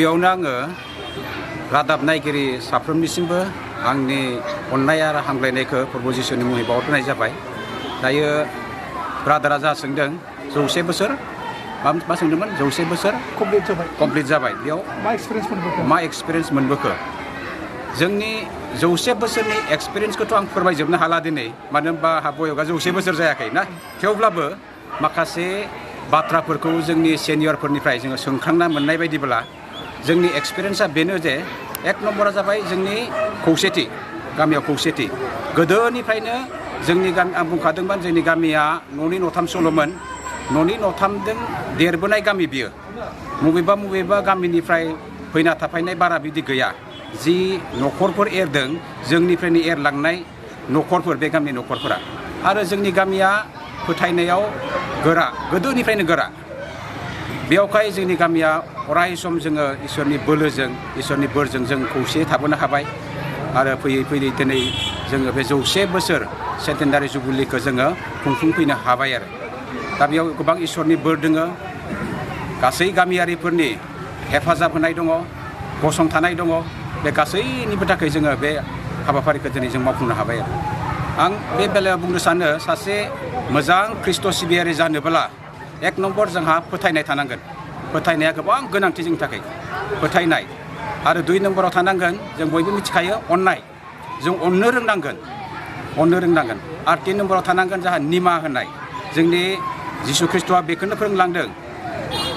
गिबियावनो आङो रादाब नायगिरि साफ्रोमनिसिमबो आंनि अननाय आरो हामग्लायनायखौ प्रभु जिसुनि मुङै बावहरनाय जाबाय। दायो ब्रादारा जा सोंदों 100 बोसोर मा सोंदोंमोन 100 बोसोर कमप्लिट जाबाय बेयाव मा एक्सपिरियेन्स मोनबोखो जोंनि 100 बोसोरनि एक्सपिरियेन्सखौथ' आं फोरमायजोबनो हाला दिनै मानो होनबा आंहा बयसआ 100 बोसोर जायाखै ना थेवब्लाबो माखासे बाथ्राफोरखौ जोंनि सेनियरफोरनिफ्राय जोङो सोंखांना मोननाय बायदिब्ला जोंनि एक्सपिरियेन्सा बेनो जे एक नम्बरा जाबाय जोंनि खौसेथि गामियाव खौसेथि गोदोनिफ्रायनो जोंनि गामि आं बुंखादोंमोन जोंनि गामिया न'नि न'थामसोल'मोन न'नि न'थामजों देरबोनाय गामि बियो बबेबा गामिनिफ्राय फैना थाफैनाय बारा बिदि गैया जि न'खरफोर एरदों जोंनिफ्रायनो एरलांनाय न'खरफोर बे गामिनि न'खरफोरा आरो जोंनि गामिया फोथायनायाव गोरा गोदोनिफ्रायनो गोरा बेयावहाय जोंनि गामिया अराय सम जोङो इसोरनि बोलोजों इसोरनि बोरजों जों खौसेयै थाबोनो हाबाय आरो फैयै दिनै जोङो बे 100 बोसोर सेन्टेनारि जुबुलिखौ जोङो खुंफुंफैनो हाबाय आरो दा बेयाव गोबां इसोरनि बोर दोङो गासै गामियारिफोरनि हेफाजाब होनाय दङ गसंथानाय दङ बे गासैनिबो थाखाय जोङो बे हाबाफारिखौ दिनै जों मावफुंनो हाबाय आरो आं बे बेलायाव बुंनो सानो सासे मोजां ख्रिस्ट' सिबियारि जानोब्ला एक नम्बर जोंहा फोथायनाय थानांगोन फोथायनाया गोबां गोनांथि जोंनि थाखाय फोथायनाय आरो 2 नम्बराव थानांगोन जों बयबो मिथिखायो अननाय जों अननो रोंनांगोन आरो 3 नम्बराव थानांगोन जोंहा निमाहा होनाय जोंनि जिसु ख्रिस्ट'आ बेखौनो फोरोंलांदों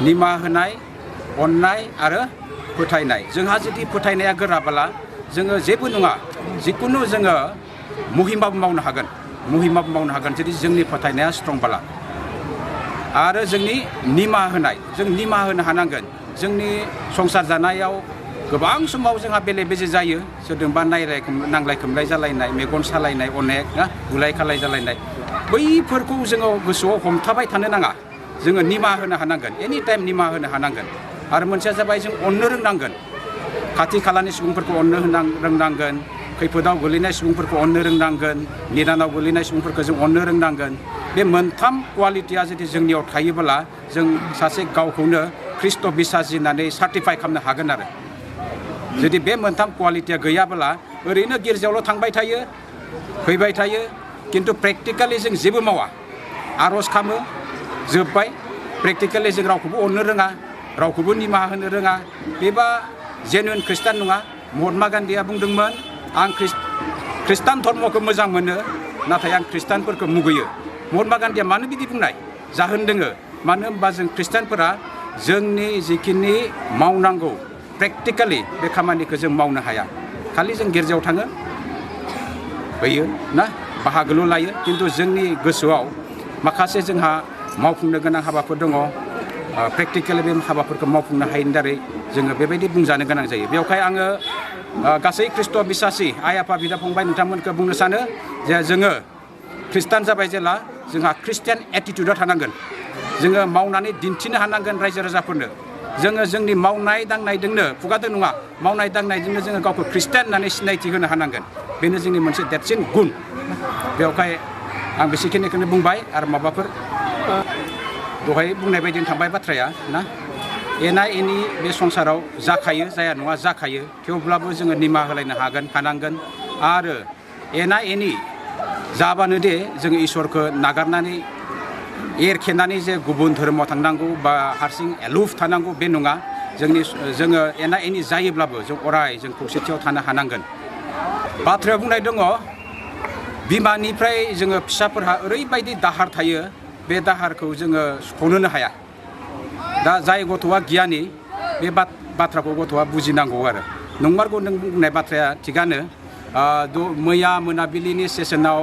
निमाहा होनाय अननाय आरो फोथायनाय जोंहा जुदि फोथायनाया गोराब्ला जोङो जेबो नङा जिखुनु जोङो मुहिमाबो मावनो हागोन जुदि जोंनि फोथायनाया स्ट्रंब्ला आरो जोंनि निमाहा होनाय जों निमाहा होनो हानांगोन जोंनि संसार जानायाव गोबां समाव जोंहा बेले बेजे जायो सोरजोंबा नांलाय खोमलाय जालायनाय मेगन सालायनाय अनेक ना बुलाय खालाय जालायनाय बैफोरखौ जोङो गोसोआव हमथाबाय थानो नाङा जोङो निमाहा होनो हानांगोन एनि टाइम निमाहा होनो हानांगोन आरो मोनसेया जाबाय जों अननो रोंनांगोन खाथि खालानि सुबुंफोरखौ अननो रोंनांगोन खैफोदाव गोलैनाय सुबुंफोरखौ अननो रोंनांगोन निदानाव गोलैनाय सुबुंफोरखौ जों अननो रोंनांगोन बे मोनथाम क्वालिटिया जुदि जोंनियाव थायोब्ला जों सासे गावखौनो ख्रिस्ट' बिसासि होननानै सार्टिफाइ खालामनो हागोन आरो जुदि बे मोनथाम क्वालिटिया गैयाब्ला ओरैनो गिर्जायावल' थांबाय थायो फैबाय थायो खिन्थु प्रेक्टिकेलि जों जेबो मावा आर'ज खालामो जोब्बाय प्रेक्टिकेलि जों रावखौबो अननो रोङा रावखौबो निमाहा होनो रोङा बेबा जेनुइन ख्रिस्टान नङा महात्मा गान्धीया बुंदोंमोन आं ख्रिस्टान धर्मखौ मोजां मोनो नाथाय आं ख्रिस्टानफोरखौ मुगैयो महात्मा गान्धीया मानो बिदि बुंनाय जाहोन दोङो मानो होनबा जों ख्रिस्टानफोरा जोंनि जिखिनि मावनांगौ प्रेक्टिकेलि बे खामानिखौ जों मावनो हाया खालि जों गिर्जायाव थाङो होयो ना बाहागोल' लायो खिन्थु जोंनि गोसोआव माखासे जोंहा मावफुंनो गोनां हाबाफोर दङ प्रेक्टिकेलि बे हाबाफोरखौ मावफुंनो हायैनि दारै जोङो बेबायदि बुंजानो गोनां जायो बेवहाय आङो गासै ख्रिस्ट' बिसासि आइ आफा बिदा फंबाय नोंथांमोनखौ बुंनो सानो जे जोङो ख्रिस्टान जाबाय जेला जोंहा ख्रिस्टियान एटिटिउडआव थानांगोन जोङो मावनानै दिन्थिनो हानांगोन रायजो राजाफोरनो जोङो जोंनि मावनाय दांनायजोंनो खुगाजों नङा मावनाय दांनायजोंनो जोङो गावखौ ख्रिस्टियान होननानै सिनायथि होनो हानांगोन बेनो जोंनि मोनसे देरसिन गुन बेवहाय आं बेसेखिनिखौनो बुंबाय आरो माबाफोर दहाय बुंनाय बायदिनो थांबाय बाथ्राया ना एना एनि बे संसाराव जाखायो जाया नङा जाखायो थेवब्लाबो जोङो निमाहा होलायनो हानांगोन आरो एना एनि जाबानो दे जोङो इसोरखौ नागारनानै एरखेनानै जे गुबुन धोरोमाव थांनांगौ बा हारसिं एलुफ थानांगौ बे नङा जोङो एना एनि जायोब्लाबो जों अराय जों खौसेथियाव थानो हानांगोन बाथ्रायाव बुंनाय दङ बिमानिफ्राय जोङो फिसाफोरहा ओरैबायदि दाहार थायो बे दाहारखौ जोङो सुख'नोनो हाया दा जाय गथ'आ गियानि बे बाथ्राखौ गथ'आ बुजिनांगौ आरो नंमारगौ नों बुंनाय बाथ्राया थिगानो मैया मोनाबिलिनि सेसनाव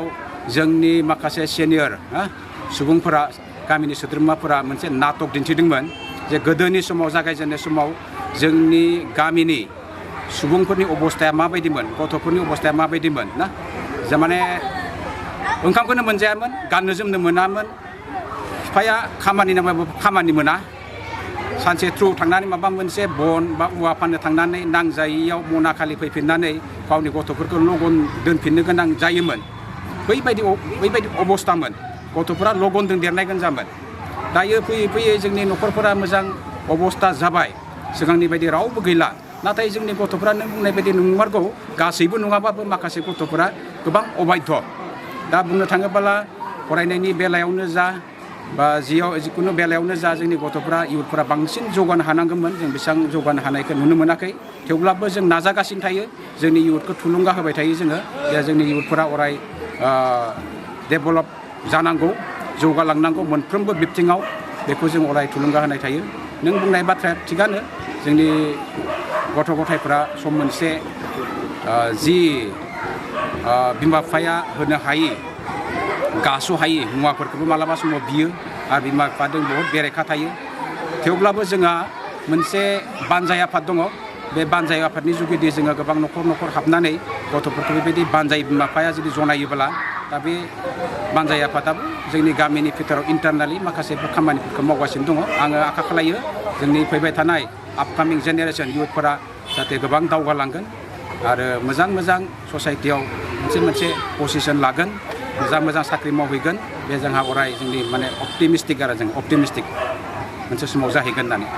जोंनि माखासे सेनियर सुबुंफोरा गामिनि सोद्रोमाफोरा मोनसे नाटक दिन्थिदोंमोन जे गोदोनि समाव जागायजेननाय समाव जोंनि गामिनि सुबुंफोरनि अबस्थाया माबायदिमोन गथ'फोरनि अबस्थाया माबायदिमोन ना जे माने ओंखामखौनो मोनजायामोन गाननो जोमनो मोनामोन बिफाया खामानि मोना सानसे थ्रु थांनानै माबा मोनसे बन बा औवा फाननो थांनानै नांजायैयाव मना खालि फैफिननानै गावनि गथ'फोरखौ लगन दोनफिननो गोनां जायोमोन बैबायदि अबस्थामोन गथ'फोरा लगनजों देरनाय गोनजामोन दायो फैयै फैयै जोंनि न'खरफोरा मोजां अबस्था जाबाय सिगांनि बायदि रावबो गैला नाथाय जोंनि गथ'फोरा नों बुंनाय बायदि नंमारगौ गासैबो नङाबाबो माखासे गथ'फोरा गोबां अबाध्य दा बुंनो थाङोब्ला फरायनायनि बेलायावनो जा बा जिखुनु बेलायावनो जा जोंनि गथ'फोरा इयुथफोरा बांसिन जौगानो हानांगौमोन जों बेसेबां जौगानो हानायखौ नुनो मोनाखै थेवब्लाबो जों नाजागासिनो थायो जोंनि इयुथखौ थुलुंगा होबाय थायो जोङो जे जोंनि इयुथफोरा अराय डेभेलप जानांगौ जौगालांनांगौ मोनफ्रोमबो बिथिङाव बेखौ जों अराय थुलुंगा होनाय थायो नों बुंनाय बाथ्राया थिगानो जोंनि गथ' गथायफोरा सम मोनसे जि बिमा बिफाया होनो हायि गास'हायि मुवाफोरखौबो मालाबा समाव बियो आरो बिमा बिफाजों बहुद बेरेखा थायो थेवब्लाबो जोंहा मोनसे बानजाय आफाद दङ बे बानजाय आफादनि जुगिदि जोङो गोबां न'खर न'खर हाबनानै गथ'फोरखौ बेबायदि बानजाय बिमा बिफाया जुदि जनायोब्ला दा बे बानजाय आफादाबो जोंनि गामिनि भितराव इन्टारनेलि माखासे खामानिफोरखौ मावगासिनो दङ आङो आखा खालायो जोंनि फैबाय थानाय आपकामिं जेनेरेसन इयुथफोरा जाहाथे गोबां दावगालांगोन आरो मोजां ससाइटियाव मोनसे पजिसन लागोन मोजां साख्रि मावहैगोन बे जोंहा अराय जोंनि माने अपटिमिस्टिक आरो जों अपटिमिस्टिक मोनसे समाव जाहैगोन होननानै